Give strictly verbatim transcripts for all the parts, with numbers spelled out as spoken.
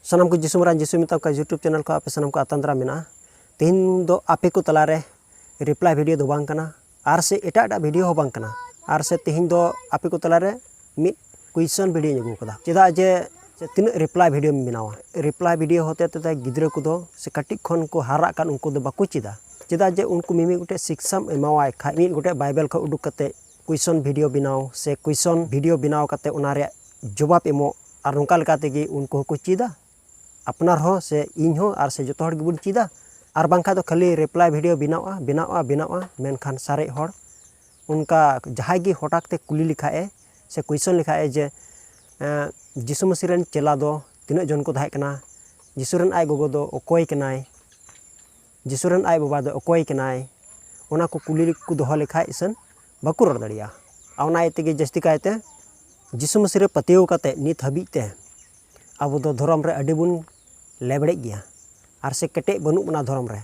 ᱥᱟᱱᱟᱢ ᱠᱚ ᱡᱤᱥᱩ ᱢᱟᱨᱟᱝ ᱡᱤᱥᱩ ᱢᱮᱛᱟ ᱠᱚᱣᱟ YouTube channel ᱠᱷᱚᱱ ᱟᱯᱮ ᱥᱟᱱᱟᱢ ᱠᱚ ᱟᱛᱟᱝ ᱫᱟᱨᱟᱢ ᱢᱮᱱᱟᱜᱼᱟ᱾ ᱛᱮᱦᱮᱧ ᱫᱚ ᱟᱯᱮ ᱠᱚ ᱛᱟᱞᱟᱨᱮ reply video ᱫᱚ ᱵᱟᱝ ᱠᱟᱱᱟ, ᱟᱨ ᱥᱮ ᱮᱴᱟᱜ ᱮᱴᱟᱜ video ᱦᱚᱸ ᱵᱟᱝ ᱠᱟᱱᱟ, ᱟᱨ ᱥᱮ ᱛᱮᱦᱮᱧ ᱫᱚ ᱟᱯᱮ ᱠᱚ ᱛᱟᱞᱟᱨᱮ ᱢᱤᱫ question videoᱧ ᱟᱹᱜᱩ ᱟᱠᱟᱫᱟ᱾ ᱪᱮᱫᱟᱜ ᱡᱮ ᱛᱤᱱᱟᱹᱜ reply videoᱢ ᱵᱮᱱᱟᱣᱟ? Reply video ᱦᱚᱛᱮ ᱛᱮ ᱜᱤᱫᱽᱨᱟᱹ ᱠᱚᱫᱚ ᱥᱮ ᱠᱟᱹᱴᱤᱡ ᱠᱷᱚᱱ ᱠᱚ ᱦᱟᱨᱟᱜ ᱠᱟᱱ, ᱩᱱᱠᱩ ᱫᱚ ᱵᱟᱠᱚ ᱪᱮᱫᱟ᱾ ᱪᱮᱫᱟᱜ ᱡᱮ ᱩᱱᱠᱩ ᱢᱤᱢᱤᱫ ᱜᱚᱴᱮᱡ ᱥᱤᱠᱥᱟᱢ ᱮᱢᱟᱣᱟᱭ ᱠᱷᱟᱡ, ᱢᱤᱫ ᱜᱚᱴᱮᱡ Bible ᱠᱷᱚᱱ ᱩᱰᱩᱠ ᱠᱟᱛᱮ question video ᱵᱮᱱᱟᱣ ᱥᱮ question video ᱵᱮᱱᱟᱣ ᱠᱟᱛᱮ ᱚᱱᱟ ᱨᱮᱭᱟᱜ ᱡᱚᱵᱟᱵ ᱮᱢᱚᱜ, ᱟᱨ ᱱᱚᱝᱠᱟ ᱞᱮᱠᱟ ᱛᱮᱜᱮ ᱩᱱᱠᱩ ᱦᱚᱸᱠᱚ ᱪᱮᱫᱟ, ᱟᱯᱱᱟᱨ ᱦᱚᱸ ᱥᱮ ᱤᱧ ᱦᱚᱸ ᱟᱨ ᱥᱮ ᱡᱚᱛᱚ ᱦᱚᱲ ᱜᱮᱵᱚᱱ ᱪᱮᱫᱟ᱾ ᱟᱨ ᱵᱟᱝᱠᱷᱟᱡ ᱫᱚ ᱠᱷᱟᱹᱞᱤ reply video ᱵᱮᱱᱟᱣᱼᱟ, ᱵᱮᱱᱟᱣᱼᱟ, ᱵᱮᱱᱟᱣᱼᱟ, ᱢᱮᱱᱠᱷᱟᱱ ᱥᱟᱨᱮᱡ ᱦᱚᱲ ᱚᱱᱠᱟ ᱡᱟᱦᱟᱸᱭ ᱜᱮ ᱦᱚᱴᱟᱛ ᱛᱮ ᱠᱩᱞᱤ ᱞᱮᱠᱷᱟᱡ ᱮ ᱥᱮ question ᱞᱮᱠᱷᱟᱡ ᱮ ᱡᱮ, ᱮᱸ, ᱡᱤᱥᱩ ᱢᱟᱹᱥᱤ ᱨᱮᱱ ᱪᱮᱞᱟ ᱫᱚ ᱛᱤᱱᱟᱹᱜ ᱡᱚᱱ ᱠᱚ ᱛᱟᱦᱮᱸ ᱠᱟᱱᱟ? ᱡᱤᱥᱩ ᱨᱮᱱ ᱟᱡ ᱜᱚᱜᱚ ᱫᱚ ᱚᱠᱚᱭ ᱠᱟᱱᱟᱭ? ᱡᱤᱥᱩ ᱨᱮᱱ ᱟᱡ ᱵᱟᱵᱟ ᱫᱚ ᱚᱠᱚᱭ ᱠᱟᱱᱟᱭ? ᱚᱱᱟ ᱠᱚ ᱠᱩᱞᱤ ᱠᱚ ᱫᱚᱦᱚ ᱞᱮᱠᱷᱟᱡ ᱤᱥᱟᱹᱱ ᱵᱟᱠᱚ ᱨᱚᱲ ᱫᱟᱲᱮᱭᱟᱜᱼᱟ᱾ ᱟᱨ ᱚᱱᱟ ᱤᱭᱟᱹ ᱛᱮᱜᱮ ᱡᱟᱹᱥᱛᱤ ᱠᱟᱭᱛᱮ ᱡᱤᱥᱩ ᱢᱟᱹᱥᱤ ᱨᱮ ᱯᱟᱹᱛᱭᱟᱹᱣ ᱠᱟᱛᱮ ᱱᱤᱛ ᱦᱟᱹᱵᱤᱡ ᱛᱮ ᱟᱵᱚ ᱫᱚ ᱫᱷᱚᱨᱚᱢ ᱨᱮ ᱟᱹᱰᱤ ᱵᱚᱱ ᱞᱮᱵᱲᱮᱡ ᱜᱮᱭᱟ, ᱟᱨ ᱥᱮ ᱠᱮᱴᱮᱡ ᱵᱟᱹᱱᱩᱜ ᱵᱚᱱᱟ ᱫᱷᱚᱨᱚᱢ ᱨᱮ᱾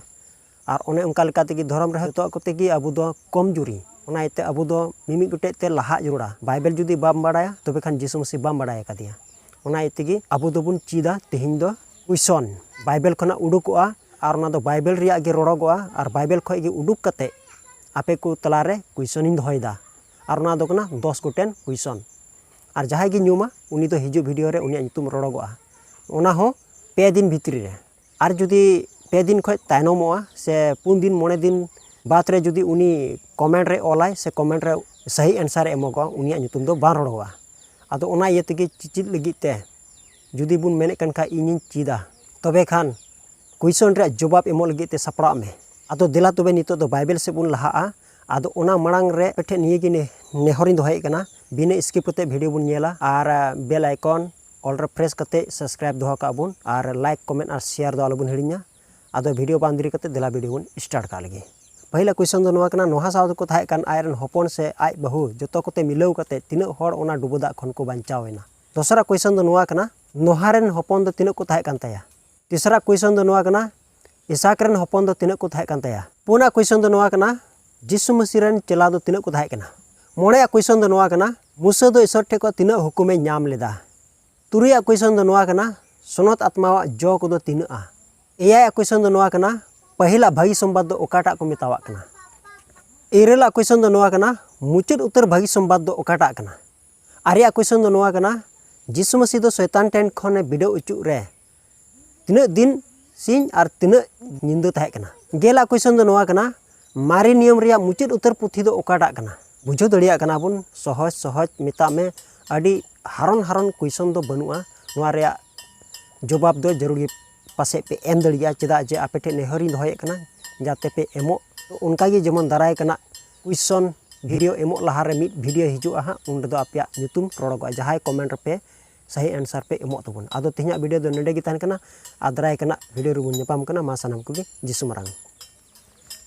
ᱟᱨ ᱚᱱᱮ ᱚᱱᱠᱟ ᱞᱮᱠᱟ ᱛᱮᱜᱮ ᱫᱷᱚᱨᱚᱢ ᱨᱮ ᱡᱚᱛᱚᱣᱟᱜ ᱠᱚᱛᱮ ᱜᱮ ᱟᱵᱚ ᱫᱚ ᱠᱚᱢᱡᱩᱨᱤ᱾ ᱚᱱᱟ ᱤᱭᱟᱹᱛᱮ ᱟᱵᱚ ᱫᱚ ᱢᱤᱢᱤᱫ ᱜᱚᱴᱮᱡ ᱛᱮ ᱞᱟᱦᱟᱜ ᱡᱟᱹᱨᱩᱲᱟ᱾ Bible ᱡᱩᱫᱤ ᱵᱟᱢ ᱵᱟᱲᱟᱭᱟ, ᱛᱚᱵᱮ ᱠᱷᱟᱱ ᱡᱤᱥᱩ ᱢᱟᱹᱥᱤ ᱵᱟᱢ ᱵᱟᱲᱟᱭ ᱟᱠᱟᱫᱮᱭᱟ᱾ ᱚᱱᱟ ᱤᱭᱟᱹ ᱛᱮᱜᱮ ᱟᱵᱚ ᱫᱚᱵᱚᱱ ᱪᱮᱫᱟ ᱛᱮᱦᱮᱧ ᱫᱚ question, Bible ᱠᱷᱚᱱᱟᱜ ᱩᱰᱩᱠᱚᱜᱼᱟ, ᱟᱨ ᱚᱱᱟ ᱫᱚ Bible ᱨᱮᱭᱟᱜ ᱜᱮ ᱨᱚᱲᱚᱜᱚᱜᱼᱟ, ᱟᱨ Bible ᱠᱷᱚᱱ ᱜᱮ ᱩᱰᱩᱠ ᱠᱟᱛᱮ ᱟᱯᱮ ᱠᱚ ᱛᱟᱞᱟᱨᱮ question ᱤᱧ ᱫᱚᱦᱚᱭᱮᱫᱟ᱾ ᱟᱨ ᱚᱱᱟ ᱫᱚ ᱠᱟᱱᱟ ᱫᱚᱥ ᱜᱚᱴᱮᱱ question᱾ ᱟᱨ ᱡᱟᱦᱟᱸᱭ ᱜᱮ ᱧᱩᱢᱟ, ᱩᱱᱤ ᱫᱚ ᱦᱤᱡᱩᱜ video ᱨᱮ ᱩᱱᱤᱭᱟᱜ ᱧᱩᱛᱩᱢ ᱨᱚᱲᱚᱜᱚᱜᱼᱟ᱾ ᱚᱱᱟ ᱦᱚᱸ ᱯᱮ ᱫᱤᱱ ᱵᱷᱤᱛᱨᱤ ᱨᱮ᱾ ᱟᱨ ᱡᱩᱫᱤ ᱯᱮ ᱫᱤᱱ ᱠᱷᱚᱡ ᱛᱟᱭᱱᱚᱢᱚᱜᱼᱟ ᱥᱮ ᱯᱩᱱ ᱫᱤᱱ, ᱢᱚᱬᱮ ᱫᱤᱱ ᱵᱟᱫᱽ ᱨᱮ ᱡᱩᱫᱤ ᱩᱱᱤ comment ᱨᱮ ᱚᱞᱟᱭ ᱥᱮ comment ᱨᱮ ᱥᱟᱹᱦᱤ answer ᱮ ᱮᱢᱚᱜᱚᱜᱼᱟ, ᱩᱱᱤᱭᱟᱜ ᱧᱩᱛᱩᱢ ᱫᱚ ᱵᱟᱝ ᱨᱚᱲᱚᱜᱚᱜᱼᱟ᱾ ᱟᱫᱚ ᱚᱱᱟ ᱤᱭᱟᱹ ᱛᱮᱜᱮ ᱪᱮ-, ᱪᱮᱫ ᱞᱟᱹᱜᱤᱫ ᱛᱮ ᱡᱩᱫᱤ ᱵᱚᱱ ᱢᱮᱱᱮᱫ ᱠᱟᱱ ᱠᱷᱟᱡ ᱤᱧᱤᱧ ᱪᱮᱫᱟ, ᱛᱚᱵᱮ ᱠᱷᱟᱱ question ᱨᱮᱭᱟᱜ ᱡᱚᱵᱟᱵ ᱮᱢᱚᱜ ᱞᱟᱹᱜᱤᱫ ᱛᱮ ᱥᱟᱯᱲᱟᱜ ᱢᱮ᱾ ᱟᱫᱚ ᱫᱮᱞᱟ ᱛᱚᱵᱮ ᱱᱤᱛᱚᱜ ᱫᱚ Bible ᱥᱮᱫ ᱵᱚᱱ ᱞᱟᱦᱟᱜᱼᱟ᱾ ᱟᱫᱚ ᱚᱱᱟ ᱢᱟᱲᱟᱝ ᱨᱮ ᱟᱯᱮ ᱴᱷᱮᱱ ᱱᱤᱭᱟᱹ ᱜᱮ ᱱᱮ-, ᱱᱮᱦᱚᱨᱤᱧ ᱫᱚᱦᱚᱭᱮᱫ ᱠᱟᱱᱟ, ᱵᱤᱱᱟᱹ skip ᱠᱟᱛᱮ video ᱵᱚᱱ ᱧᱮᱞᱟ ᱟᱨ, ᱟ, bell icon all ᱨᱮ press ᱠᱟᱛᱮ subscribe ᱫᱚᱦᱚ ᱠᱟᱜ ᱵᱚᱱ ᱟᱨ like, comment ᱟᱨ share ᱫᱚ ᱟᱞᱚᱵᱚᱱ ᱦᱤᱲᱤᱧᱟ᱾ ᱟᱫᱚ video ᱵᱟᱝ ᱫᱮᱨᱤ ᱠᱟᱛᱮ ᱫᱮᱞᱟ video ᱵᱚᱱ start ᱠᱟᱜ ᱞᱮᱜᱮ᱾ ᱯᱟᱹᱦᱤᱞᱟ question ᱫᱚ ᱱᱚᱣᱟ ᱠᱟᱱᱟ, ᱱᱚᱣᱟ ᱥᱟᱶ ᱛᱮᱠᱚ ᱛᱟᱦᱮᱸ ᱠᱟᱱ ᱟᱡ ᱨᱮᱱ ᱦᱚᱯᱚᱱ ᱥᱮ ᱟᱡ ᱵᱟᱹᱦᱩ ᱡᱚᱛᱚ ᱠᱚᱛᱮ ᱢᱤᱞᱟᱹᱣ ᱠᱟᱛᱮ ᱛᱤᱱᱟᱹᱜ ᱦᱚᱲ ᱚᱱᱟ ᱰᱩᱵᱟᱹ ᱫᱟᱜ ᱠᱷᱚᱱ ᱠᱚ ᱵᱟᱧᱪᱟᱣ ᱮᱱᱟ? ᱫᱚᱥᱟᱨᱟ question ᱫᱚ ᱱᱚᱣᱟ ᱠᱟᱱᱟ, ᱱᱚᱦᱟ ᱨᱮᱱ ᱦᱚᱯᱚᱱ ᱫᱚ ᱛᱤᱱᱟᱹᱜ ᱠᱚ ᱛᱟᱦᱮᱸ ᱠᱟᱱ ᱛᱟᱭᱟ? ᱛᱮᱥᱟᱨᱟ question ᱫᱚ ᱱᱚᱣᱟ ᱠᱟᱱᱟ, ᱤᱥᱟᱠ ᱨᱮᱱ ᱦᱚᱯᱚᱱ ᱫᱚ ᱛᱤᱱᱟᱹᱜ ᱠᱚ ᱛᱟᱦᱮᱸ ᱠᱟᱱ ᱛᱟᱭᱟ? ᱯᱩᱱᱟᱜ question ᱫᱚ ᱱᱚᱣᱟ ᱠᱟᱱᱟ, ᱡᱤᱥᱩ ᱢᱟᱹᱥᱤ ᱨᱮᱱ ᱪᱮᱞᱟ ᱫᱚ ᱛᱤᱱᱟᱹᱜ ᱠᱚ ᱛᱟᱦᱮᱸ ᱠᱟᱱᱟ? ᱢᱚᱬᱮᱭᱟᱜ question ᱫᱚ ᱱᱚᱣᱟ ᱠᱟᱱᱟ, ᱢᱩᱥᱟᱹ ᱫᱚ ᱤᱥᱚᱨ ᱴᱷᱮᱱ ᱠᱷᱚᱱ ᱛᱤᱱᱟᱹᱜ ᱦᱩᱠᱩᱢᱮ ᱧᱟᱢ ᱞᱮᱫᱟ? ᱛᱩᱨᱩᱭᱟᱜ question ᱫᱚ ᱱᱚᱣᱟ ᱠᱟᱱᱟ, ᱥᱚᱱᱚᱛ ᱟᱛᱢᱟᱣᱟᱜ ᱡᱚ ᱠᱚᱫᱚ ᱛᱤᱱᱟᱹᱜᱼᱟ? ᱮᱭᱟᱭᱟᱜ ᱠᱩᱭᱥᱚᱱ ᱫᱚ ᱱᱚᱣᱟ ᱠᱟᱱᱟ, ᱯᱟᱹᱦᱤᱞᱟᱜ ᱵᱷᱟᱹᱜᱤ ᱥᱚᱢᱵᱟᱫ ᱫᱚ ᱚᱠᱟᱴᱟᱜ ᱠᱚ ᱢᱮᱛᱟᱣᱟᱜ ᱠᱟᱱᱟ? ᱤᱨᱟᱹᱞᱟᱜ ᱠᱩᱭᱥᱚᱱ ᱫᱚ ᱱᱚᱣᱟ ᱠᱟᱱᱟ, ᱢᱩᱪᱟᱹᱫ ᱩᱛᱟᱹᱨ ᱵᱷᱟᱹᱜᱤ ᱥᱚᱢᱵᱟᱫ ᱫᱚ ᱚᱠᱟᱴᱟᱜ ᱠᱟᱱᱟ? ᱟᱨᱮᱭᱟᱜ ᱠᱩᱭᱥᱚᱱ ᱫᱚ ᱱᱚᱣᱟ ᱠᱟᱱᱟ, ᱡᱤᱥᱩ ᱢᱟᱹᱥᱤ ᱫᱚ ᱥᱚᱭᱛᱟᱱ ᱴᱷᱮᱱ ᱠᱷᱚᱱᱮ ᱵᱤᱰᱟᱹᱣ ᱚᱪᱚᱜ ᱨᱮ ᱛᱤᱱᱟᱹᱜ ᱫᱤᱱ ᱥᱤᱧ ᱟᱨ ᱛᱤᱱᱟᱹᱜ ᱧᱤᱫᱟᱹ ᱛᱟᱦᱮᱸ ᱠᱟᱱᱟ? ᱜᱮᱞᱟᱜ ᱠᱩᱭᱥᱚᱱ ᱫᱚ ᱱᱚᱣᱟ ᱠᱟᱱᱟ, ᱢᱟᱨᱮ ᱱᱤᱭᱚᱢ ᱨᱮᱭᱟᱜ ᱢᱩᱪᱟᱹᱫ ᱩᱛᱟᱹᱨ ᱯᱩᱛᱷᱤ ᱫᱚ ᱚᱠᱟᱴᱟᱜ ᱠᱟᱱᱟ? ᱵᱩᱡᱷᱟᱹᱣ ᱫᱟᱲᱮᱭᱟᱜ ᱠᱟᱱᱟ ᱵᱚᱱ, ᱥᱚᱦᱚᱡᱽ ᱥᱚᱦᱚᱡᱽ ᱢᱮᱛᱟᱜ ᱢᱮ, ᱟᱹᱰᱤ ᱦᱟᱨᱚᱱ ᱦᱟᱨᱚᱱ ᱠᱩᱭᱥᱚᱱ ᱫᱚ ᱵᱟᱹᱱᱩᱜᱼᱟ᱾ ᱱᱚᱣᱟ ᱨᱮᱭᱟᱜ ᱡᱚᱵᱟᱵ ᱫᱚ ᱡᱟᱹᱨᱩᱲ ᱜᱮ ᱯᱟᱥᱮᱡ ᱯᱮ ᱮᱢ ᱫᱟᱲᱮᱭᱟᱜᱼᱟ, ᱪᱮᱫᱟᱜ ᱡᱮ ᱟᱯᱮ ᱴᱷᱮᱱ ᱱᱮᱦᱚᱨᱤᱧ ᱫᱚᱦᱚᱭᱮᱫ ᱠᱟᱱᱟ ᱡᱟᱛᱮ ᱯᱮ ᱮᱢᱚᱜ᱾ ᱚᱱᱠᱟ ᱜᱮ ᱡᱮᱢᱚᱱ ᱫᱟᱨᱟᱭ ᱠᱟᱱᱟ ᱠᱩᱭᱥᱚᱱ ᱵᱷᱤᱰᱤᱭᱳ ᱮᱢᱚᱜ ᱞᱟᱦᱟᱨᱮ ᱢᱤᱫ ᱵᱷᱤᱰᱤᱭᱳ ᱦᱤᱡᱩᱜᱼᱟ ᱦᱟᱸᱜ, ᱩᱱ ᱨᱮᱫᱚ ᱟᱯᱮᱭᱟᱜ ᱧᱩᱛᱩᱢ ᱨᱚᱲᱚᱜᱚᱜᱼᱟ, ᱡᱟᱦᱟᱸᱭ ᱠᱚᱢᱮᱱᱴ ᱨᱮᱯᱮ ᱥᱟᱹᱦᱤ ᱟᱱᱥᱟᱨ ᱯᱮ ᱮᱢᱚᱜ ᱛᱟᱵᱚᱱ᱾ ᱟᱫᱚ ᱛᱮᱦᱮᱧᱟᱜ ᱵᱷᱤᱰᱤᱭᱳ ᱫᱚ ᱱᱚᱸᱰᱮ ᱜᱮ ᱛᱟᱦᱮᱱ ᱠᱟᱱᱟ, ᱟᱨ ᱫᱟᱨᱟᱭ ᱠᱟᱱᱟ ᱵᱷᱤᱰᱤᱭᱳ ᱨᱮᱵᱚᱱ ᱧᱟᱯᱟᱢ ᱠᱟᱱᱟ᱾ ᱢᱟ ᱥᱟᱱᱟᱢ ᱠᱚᱜᱮ ᱡᱤᱥᱩ ᱢᱟᱨᱟᱝ᱾